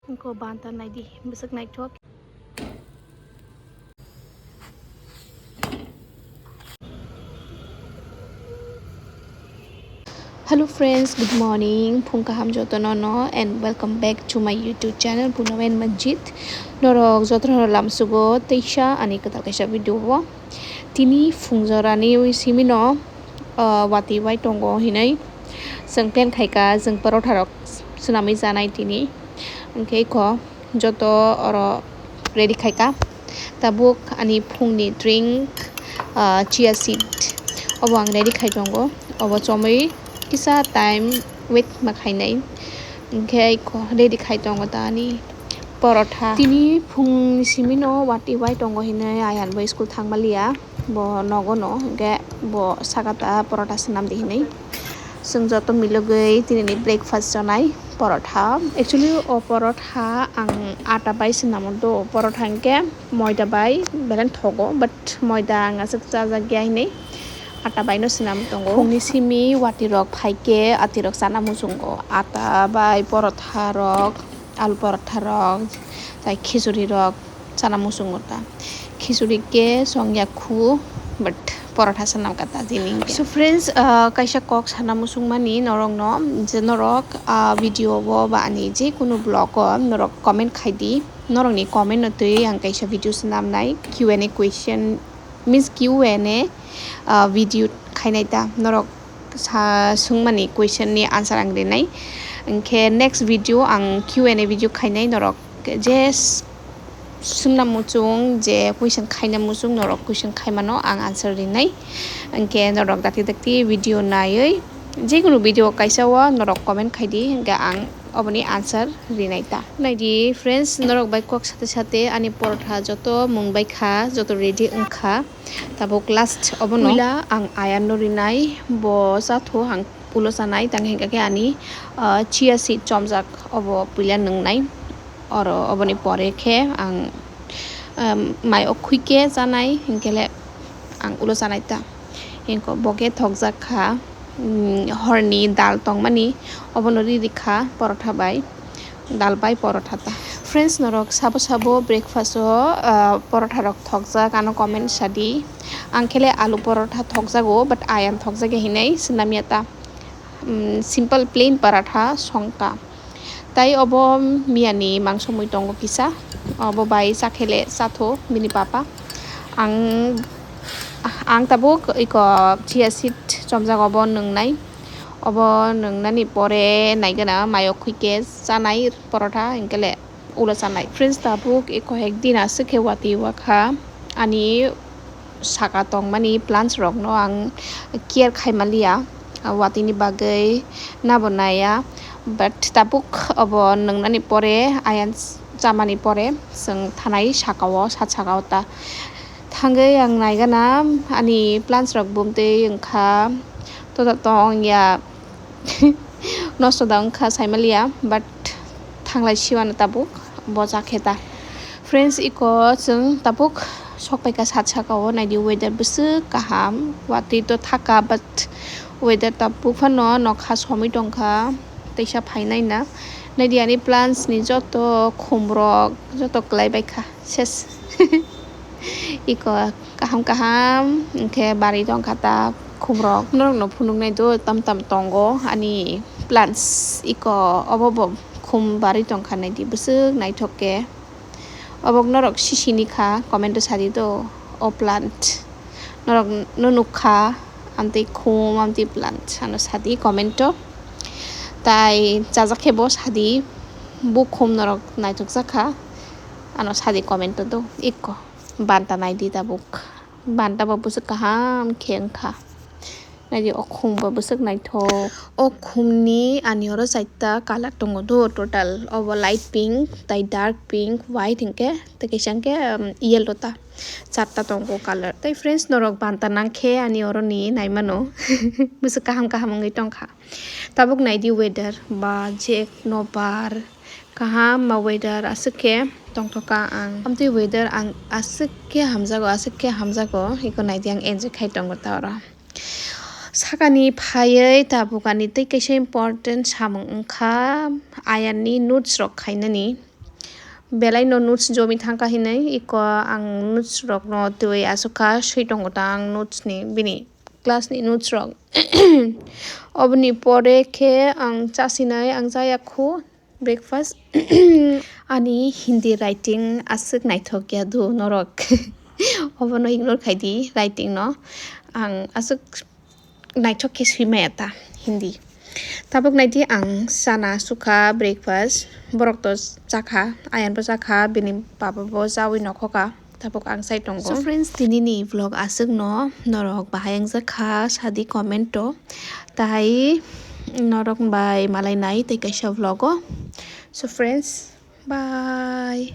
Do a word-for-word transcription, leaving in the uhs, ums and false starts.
Wngkha banta naidi, bwswk naithok. Hello friends, good morning. Phung kaham jotono no and welcome back to my YouTube channel Punamen Manjit. Norok jotono lamsugo teisa ani kwtal kaisa video o. Tini phung jorani simino, ah, wati bai tongo hinui chwng plan khaika, chwng porotha rok swnamwi janai tini. Hwnkhe ikho joto oro ready khaika. Tabuk ani phungni drink, ah, chia seed obo ang ready khai tongo. Obo chomwi kisa time wait ma khainai. Hwnkhe ikho ready khai tongo ta ani porotha. Tini phungni simino wati bai tongo hinui ayang bai school thangmaliya. Bo nogo no, hwnkhe bo saka ta porotha swnam di hinui. Chwng joto milogwi tinini breakfast chonai porotha. Actually, o porotha ang ata bai swnamo do. Porotha hwnkhe moida bai belai thogo, but moida ang aswk chajakya hinui ata bai no swnam tongo. Phungni simi wati rok phaikhe ati rok chana muchungo. Ata bai porotha rok, alu porotha rok, tai khichuri rok chana muchungo ta. Khichuri khe songya khu, but porotha sanam kata tini hwnkhe. So friends, ah, kaisa kok sana muchungmani norokno, je norok, ah, video o ba ani je kunu vlog o norok comment khai di. Norokni comment no twi ang kaisa video swnamnai, Q and A question, means Q and A, ah, video khainai ta. Norok sa swngmani question ni answer ang rinai. Hwnkhe next video ang Q and A video khainai, norok je s-, swngna muchung, je question khaina muchung, norok question khaimano ang answer rinai. Hwnkhe norok dakti dakti video naiwi, jekunu video kaisa o norok comment khai di, hwnkhe ang oboni answer rinai ta. Nai di friends, norok bai kok sate sate ani porotha joto mung bai kha, joto ready wng kha. Tabuk last obono puila ang ayang no rinai, bo chatho ang ulo chanai, tang hwnkhe ani, ah, chia seed chomjak obo puila nwngnai. Oro oboni pore khe ang, um, mai o khuike chanai, hwnkhe le ang ulo chanai ta. Hwnkhe bo khe thokjak kha, um, horni dal tongmani, obono ri ri kha porotha bai. Dal bai porotha ta. Friends, norok sabo sabo breakfast o, ah, porotha rok thokjak, ano comment sadi. Ang khele alu porotha thokjago, but ayang thokjak ya hinui swnam ya ta. Mm, simple plain paratha songka. Tai obo miyani mangso mui tongo kisa. Obo bai chakhele chatho bini papa. Ang, ang tabuk iko chia seed chomjak obo nwngnai. Obo nwngnani pore naigana mayo khuike chanai porotha, hinkhe le ulo chanai. Friends, tabuk iko ek din aswk khe wati wakha ani saka tongmani plants rokno ang care khaimaliya, watini bagwi nabo naiya, but tabuk obo nwngnani pore ayang chamani pore chwng thanai sakao, sat sakao ta. Thangwi ang naigana ani plants rok bumtwi wngkha, tota tong ya nosto da wngkha saimaliya, but thanglai siwano tabuk bo chakhe ta. Friends, iko chwng tabuk sokpaikha sat sakao, naidi weather bwswk kaham, watwi to thaka, but weather tabuk phano nokha somwi tongkha, teisa phainai na. Naidi ani plants ni joto khum rok joto kwlai baikha. Ses. Iko kaham kaham, hwnkhe barwi tongkha ta khum rok. Norokno phunuknai do tam tam tongo ani plants. Iko obo bo khum barwi tongkha, naidi bwswk naithok khe. Obok norok sisini kha, comment o sadi do o plant. Norok no nukha, amtwi khum, amtwi plant, ano sadi comment o. Tai chajak khe bo sadi, bukhum norok naithok jakha. Ano sadi comment o do ikko. Banta naidi tabuk. Banta bo bwswk kaham khe wngkha. Naidi o khum bo bwswk naithok. O khum ni ani oro chaita colour tongo do total. Obo light pink, tai dark pink, white hinkhe, tei kaisa hinkhe, um, yellow ta. Charta tongo colour. Tai friends, norok banta nangkhe ani oro ni naimano. Bwswk kaham kaham wngwi tongkha. Tabuk naidi weather ba je nobar kaham ma weather aswk khe tongthokha ang. Amtwi weather ang aswk khe hamjago, aswk khe hamjago, eko naidi ang enjoy khai tongo ta oro. Sakani phaiwi tabuk ani tei kaisa important samung wngkha ayarni notes rok khainani. Belai no notes jomi thangkha hinwi iko ang notes rok no twi aswk kha swi tongo ta ang notes ni bini class ni notes rok. Oboni pore khe ang chasinai ang chaya khu breakfast. Ani Hindi writing aswk naithok ya do norok. Obono ignore khaidi writing no. Ang aswk naithok khe swi maya ta Hindi. Tabuk naidi ang sana sukha breakfast. Borok to chakha, ayan bo chakha, bini baba bo chawi nokhoka. Tabuk ang sai tongo. So friends, tini ni vlog aswk no norok bahai wngjakha sadi comment o. Tahai norok bai malai nai tei kaisa vlog o. So friends, bye.